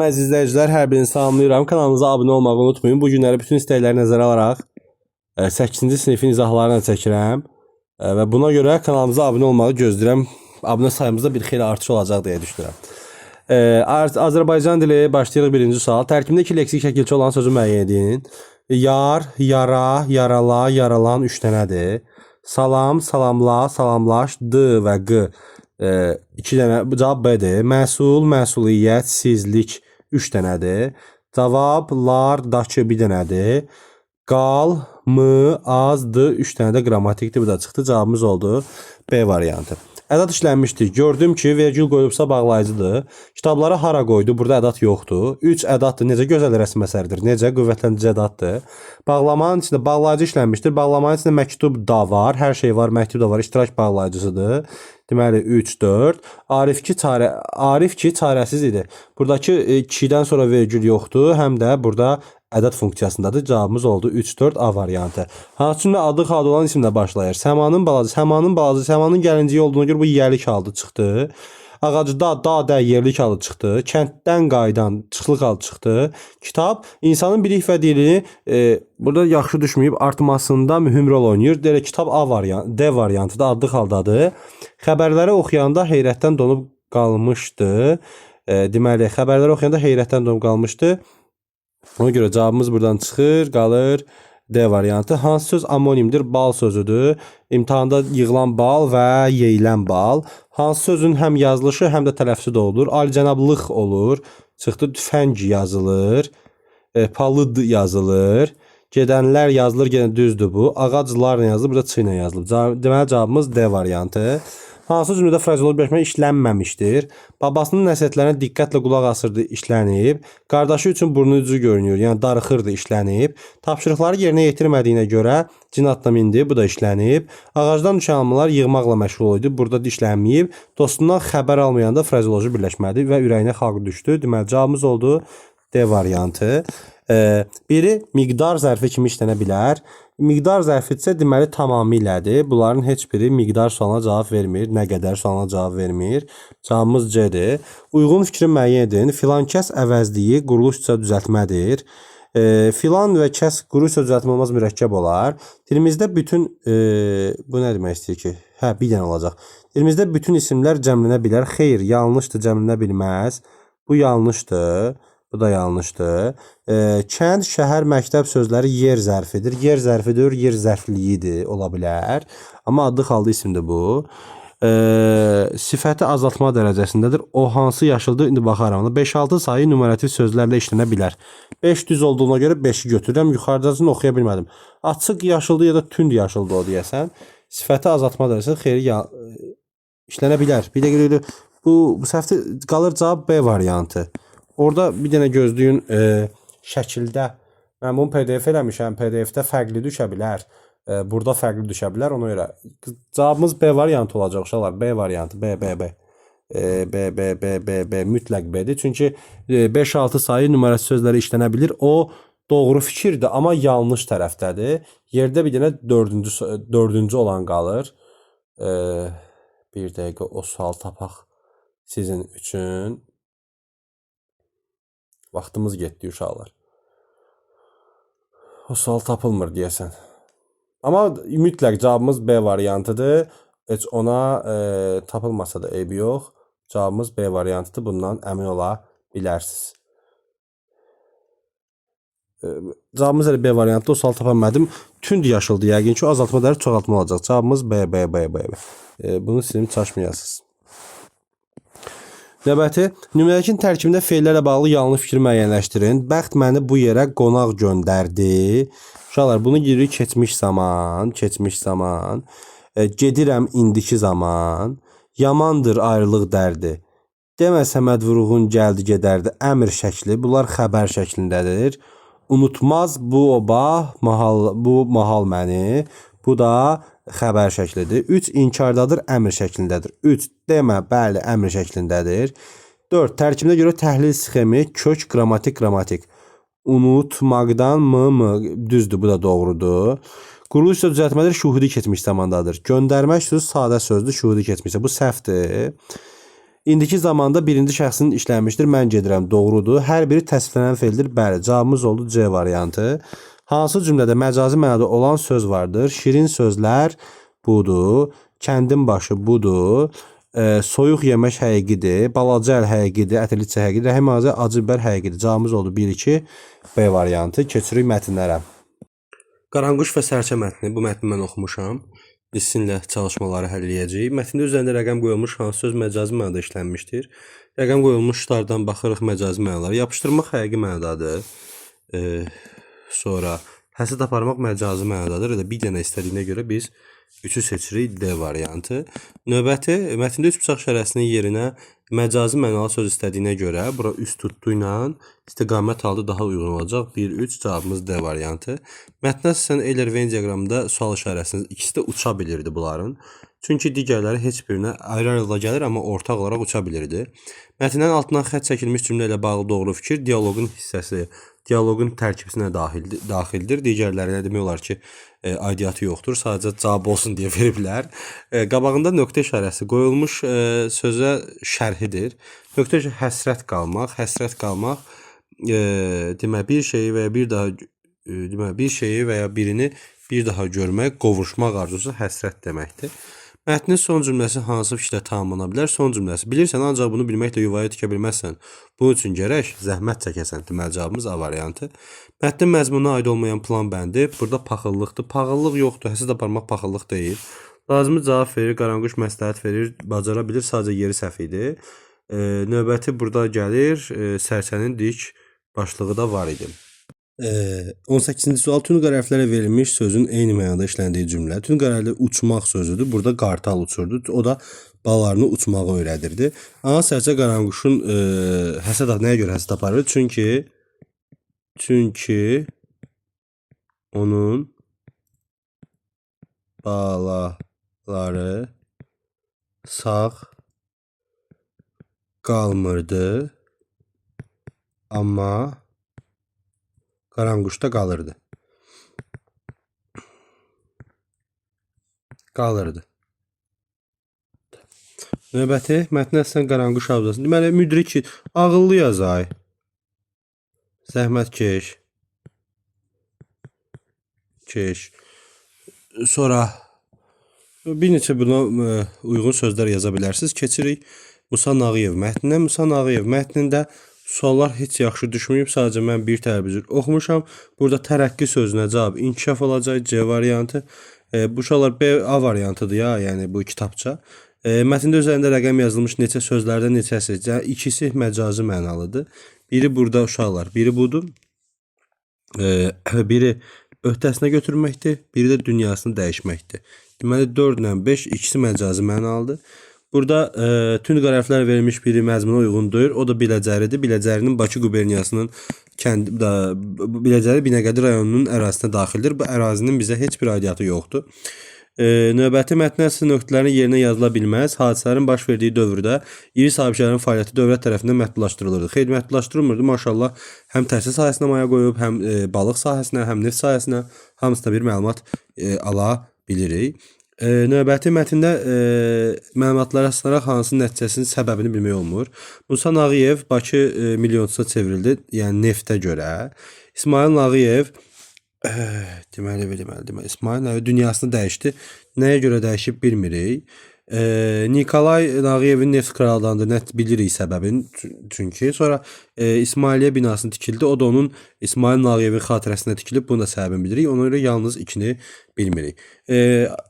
Əziz izləyicilər, hər birini salamlayıram. Kanalımıza abunə olmağı unutmayın. Bu günləri bütün istəkləri nəzərə alaraq 8-ci sinifin izahlarını çəkirəm. Və buna görə kanalımıza abunə olmağı gözləyirəm. Abunə sayımızda bir xeyli artış olacaq deyə düşünürəm. Azərbaycan dili başlayırıq birinci sual. Tərkibində iki leksik şəkilçi olan sözü müəyyən edin. Yar, yara, yarala, yaralan 3 dənədir. Salam, salamla, salamlaş, D və Q 2 dənə. Bu cavab B-dir. Məsul, məsuliyyət, sizlik 3 dənədir. Cavab, lar, dakı 1 dənədir. Qal, m, az, d 3 dənə də qrammatikdir. Bu da çıxdı. Cavabımız oldu B variantı. Ədad işlənmişdir. Gördüm ki, vergül qoyulubsa bağlayıcıdır. Kitabları hara qoydu? Burada ədad yoxdur. 3 ədaddır. Necə gözəl rəsm əsəridir. Necə qüvvətlendirici ədaddır. Bağlamanın içində bağlayıcı işlənmişdir. Bağlamanın içində məktub da var. Hər şey var, məktub da var. İştirak bağlayıcısıdır. Deməli 3 4. Arif ki çarəsiz idi. Buradakı 2-dən sonra vergül yoxdur. Həm də burada ədəd funksiyasındadır. Cavabımız oldu 3 4 A variantı. Hansı cümlə adı xadı olan isimlə başlayır? Səmanın balacı, Səmanın balacı, Səmanın gəlinciyi olduğuna görə bu yiyəlik adı çıxdı. Ağacda da də yerlik adı çıxdı. Kənddən qayıdan çıxlıq adı çıxdı. Kitab insanın bilik və dilini burada yaxşı düşməyib artmasında mühüm rol oynayır. Demək kitab A variantı, D variantı da adlı haldadır. Xəbərləri oxuyanda heyrətdən donub qalmışdı. Deməli xəbərləri oxuyanda heyrətdən donub qalmışdı. Ona görə cavabımız buradan çıxır, qalır D variantı. Hansı söz amonimdir? Bal sözüdür. İmtahanda yığılan bal və yeyilən bal. Hansı sözün həm yazılışı, həm də tələffüzü doğrudur? Alicənablıq olur. Çıxdı, tüfəng yazılır. Palıd yazılır. Gedənlər yazılır, yenə düzdür bu. Ağaclarla yazılır, burada ç ilə yazılıb. Deməli cavabımız D variantı. Hansı cümlədə frazeoloji birləşmə işlənməmişdir? Babasının nəsihətlərinə diqqətlə qulaq asırdı, işlənib. Qardaşı üçün burnu ucu görünür, yəni darıxırdı, işlənib. Tapşırıqları yerinə yetirmədiyinə görə cin atına mindi, bu da işlənib. Ağacdan düşən almalar yığmaqla məşğul idi, burada da işlənməyib. Dostundan xəbər almayanda frazeoloji birləşmədir və ürəyinə xalq düşdü. Deməli cavabımız oldu D variantı. Biri miqdar zərfi kimi işlənə bilər. Miqdar zərfi isə deməli tamamilədir. Bunların heç biri miqdar sualına cavab vermir. Nə qədər sualına cavab vermir. Cavabımız C-dir. Uyğun fikri müəyyən edin. Filan kəs əvəzliyi quruluş üzrə düzəltmədir. Filan və kəs quruluş üzrə düzəltmə olmaz, mürəkkəb olar. Dilimizdə bütün bu nə demək istəyir ki? Hə, bir dənə olacaq. Dilimizdə bütün isimlər cəmlənə bilər. Xeyr, yanlışdır, cəmlənə bilməz. Bu yanlışdır. Bu da yanlışdır. Kənd, şəhər, məktəb sözləri yer zərfidir. Yer zərfidir, yer zərfliyidir, ola bilər. Amma adlı xallı isimdir bu. Sifəti azaltma dərəcəsindədir. O hansı yaşıldır? İndi baxaram. 5-6 sayı numarativ sözlərlə işlənə bilər. 5 düz olduğuna görə 5-i götürürəm. Yuxarıdasını oxuya bilmədim. Açıq yaşıldır ya da tünd yaşıldır o deyəsən. Sifəti azaltma dərəcəsində xeyri işlənə bilər. Bir də bu səhvdə qalır cavab B variantı. Orada bir dənə gözləyin şəkildə. Mən bunu PDF eləmişəm. PDF-də fərqli düşə bilər. Burada fərqli düşə bilər. Ona görə cavabımız B variantı olacaq uşaqlar. B variantı. B, B, B. B, B, B, B, B. Mütləq B-dir. Çünki 5-6 sayı nümarəsi sözləri işlənə bilir. O doğru fikirdir, amma yanlış tərəfdədir. Yerdə bir dənə dördüncü olan qalır. Bir dəqiqə o sual tapaq sizin üçün. Vaxtımız getdi uşaqlar. O sual tapılmır deyəsən. Amma mütləq cavabımız B variantıdır. Heç ona tapılmasa da eybi yox. Cavabımız B variantıdır. Bundan əmin ola bilərsiniz. Cavabımız elə B variantıdır. O sual tapa bilmədim. Tünd yaşıldır yəqin ki, o azaltma dərəcə çoxaltma olacaq. Cavabımız B, B, B, B, B. Bunu sizin çaşmayasınız. Növbəti, nümunədəki tərkibində feillərlə bağlı yanlış fikri müəyyənləşdirin. Bəxt məni bu yerə qonaq göndərdi. Uşaqlar, bunu giririk keçmiş zaman, keçmiş zaman. Gedirəm indiki zaman. Yamandır ayrılıq dərdi. Demə Səməd Vurğun gəldi gedərdi. Əmr şəkli, bunlar xəbər şəklindədir. Unutmaz bu oba, mahal, bu mahal məni. Bu da xəbər şəklidir. 3 inkardadır, əmr şəklindədir. 3 demə, bəli, əmr şəklindədir. 4 tərkibinə görə təhlil sxemi, kök, qrammatik, qrammatik. Unutmaqdan m, m, düzdür, bu da doğrudur. Quruluş üzrə düzəltmədir, şuhudi keçmiş zamandadır. Göndərmək sözü sadə sözdür, şuhudi keçmişsə. Bu səhvdir. İndiki zamanda birinci şəxsin işlənmişdir. Mən gedirəm. Doğrudur. Hər biri təsviflənən feildir. Bəli, cavabımız oldu C variantı. Hansı cümlədə məcazi mənada olan söz vardır? Şirin sözlər budur. Kəndin başı budur. Soyuq yemək həqiqidir. Balaca əl həqiqidir. Ətirli çiçək həqiqidir. Rəhim ağacı acı bibər həqiqidir. Cavabımız oldu 1 2 B variantı. Keçirik mətnlərə. Qaranquş və sərçə mətni. Bu mətni mən oxumuşam. Biz sizinlə çalışmaları həll eləyəcəyik. Mətndə üzərində rəqəm qoyulmuş hansı söz məcazi mənada işlənmişdir? Rəqəm qoyulmuşlardan baxırıq məcazi mənalara. Yapışdırmaq həqiqi mənadadır. Sonra həsəd aparmaq məcazi mənadadır. Elə bir dənə istədiyinə görə biz 3-ü seçirik D variantı. Növbəti mətndə üç bıçaq işarəsinin yerinə məcazi mənalı söz istədiyinə görə bura üst tutdu ilə istiqamət halda daha uyğun olacaq. 1 3 cavabımız D variantı. Mətnə əsasən Euler-Venn diaqramında sual işarəsinin ikisi də uça bilirdi bunların. Çünki digərləri heç birinə ayrı-ayrılıqda gəlir, amma ortaq olaraq uça bilirdi. Mətndən altından xətt çəkilmiş cümlə ilə bağlı doğru fikir dialoqun hissəsi, dialoqun tərkibinə daxildir. Digərlərinə demək olar ki, aidiyyatı yoxdur. Sadəcə cavab olsun deyə veriblər. Qabağında nöqtə işarəsi qoyulmuş sözə şərhidir. Nöqtə işarəsi həsrət qalmaq, həsrət qalmaq demək bir şeyi və ya bir daha demək bir şeyi və ya birini bir daha görmək, qovuşmaq arzusu həsrət deməkdir. Mətnin son cümləsi hansı fikirlə tamamlana bilər? Son cümləsi. Bilirsən, ancaq bunu bilməklə yuvaya tikə bilməzsən. Bunun üçün gərək zəhmət çəkəsən. Deməli, cavabımız A variantı. Mətnin məzmununa aid olmayan plan bəndi. Burada paxıllıqdır. Paxıllıq yoxdur. Həsəd aparmaq paxıllıq deyil. Lazımi cavab verir, qaranquş məsləhət verir, bacara bilir, sadəcə yeri səhv idi. Növbəti burada gəlir. Sərçənin dik başlığı da var idi. 18-ci sual tünd qara hərflərlə verilmiş sözün eyni mənada işləndiyi cümlə. Tünd qara hərflə uçmaq sözüdür. Burada qartal uçurdu. O da balalarını uçmağı öyrədirdi. Ana sərçə qaranquşun həsəd nəyə görə həsəd aparır? Çünki onun balaları sağ qalmırdı, amma qaranquşda qalırdı. Qalırdı. Növbəti mətnə əsasən qaranquş hafızası. Deməli, müdrik, ağıllı yazay. Zəhmətkeş. Keş. Sonra bir neçə buna uyğun sözlər yaza bilərsiniz. Keçirik Musa Nağıyev mətninə. Musa Nağıyev mətnində suallar heç yaxşı düşməyib. Sadəcə mən bir tərəf oxumuşam. Burada tərəqqi sözünə cavab inkişaf olacaq. C variantı. Bu uşaqlar B, A variantıdır ya, yəni bu kitabça. Mətndə üzərində rəqəm yazılmış neçə sözlərdən neçəsi? Yəni, ikisi məcazi mənalıdır. Biri burada uşaqlar, biri budur. Biri öhdəsinə götürməkdir, biri də dünyasını dəyişməkdir. Deməli 4 ilə 5 ikisi məcazi mənalıdır. Burada tünd qara hərflər verilmiş biri məzmuna uyğun deyil. O da Biləcəridir. Biləcərinin Bakı quberniyasının kəndi da Biləcəri Binəqədi rayonunun ərazisinə daxildir. Bu ərazinin bizə heç bir aidiyyatı yoxdur. Növbəti mətnə əsasən nöqtələrin yerinə yazıla bilməz. Hadisələrin baş verdiyi dövrdə iri sahibkarların fəaliyyəti dövlət tərəfindən məhdudlaşdırılırdı. Xeyr, məhdudlaşdırılmırdı. Maşallah, həm təhsil sahəsinə maya qoyub, həm balıq sahəsinə, həm neft sahəsinə hamısına bir məlumat ala bilirik. Növbəti mətndə məlumatlara əsasən hansı nəticəsinin səbəbini bilmək olmur. Musa Nağıyev Bakı milyonçusuna çevrildi, yəni neftə görə. İsmayıl Nağıyev deməli İsmayıl Nağıyev dünyasını dəyişdi. Nəyə görə dəyişib bilmirik. Nikolay Nağıyevin neft kralı nə bilirik səbəbini çünki. Sonra İsmailiyyə binasını tikildi. O da onun İsmayıl Nağıyevin xatirəsinə tikilib. Bunun da səbəbini bilirik. Ona görə yalnız ikini bilmirik.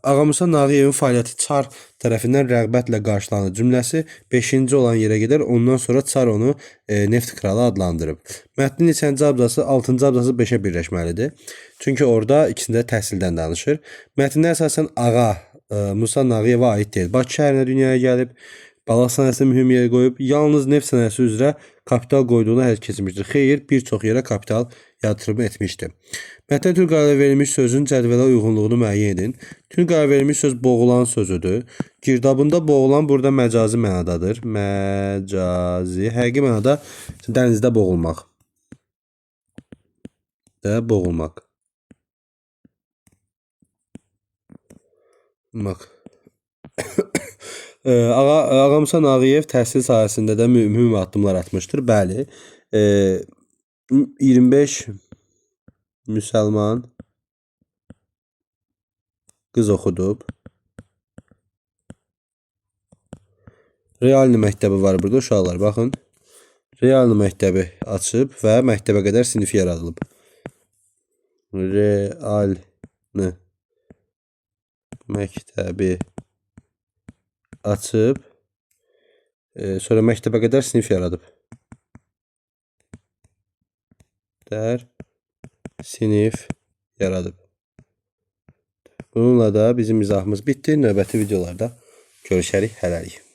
Ağa Musa Nağıyevin fəaliyyəti Çar tərəfindən rəğbətlə qarşılanır cümləsi 5-ci olan yerə gedər. Ondan sonra Çar onu neft kralı adlandırıb. Mətnin neçənci abzası 6-cı abzası 5-ə birləşməlidir. Çünki orada ikisində təhsildən danışır. Mətndə əsasən Ağa Musa Nağıyevə aid deyil. Bakı şəhərinə dünyaya gəlib, balıq sənayesində mühüm yer qoyub, yalnız neft sənayesi üzrə kapital qoyduğunu həll keçmişdir. Xeyr, bir çox yerə kapital yatırımı etmişdi. Mətndə tünd qara verilmiş sözün cədvələ uyğunluğunu müəyyən edin. Tünd qara verilmiş söz boğulan sözüdür. Girdabında boğulan burada məcazi mənadadır. Məcazi, həqiqi mənada dənizdə boğulmaq. Də boğulmaq. Bax. Ağa Musa Nağıyev təhsil sahəsində də mühüm addımlar atmışdır. Bəli. 25 müsəlman qız oxudub. Realni məktəbi var burada uşaqlar. Baxın. Realni məktəbi açıb və məktəbə qədər sinif yaradılıb. Realni məktəbi açıb, sonra məktəbə qədər sinif yaradıb. Dər sinif yaradıb. Bununla da bizim izahımız bitdi. Növbəti videolarda görüşərik hələlik.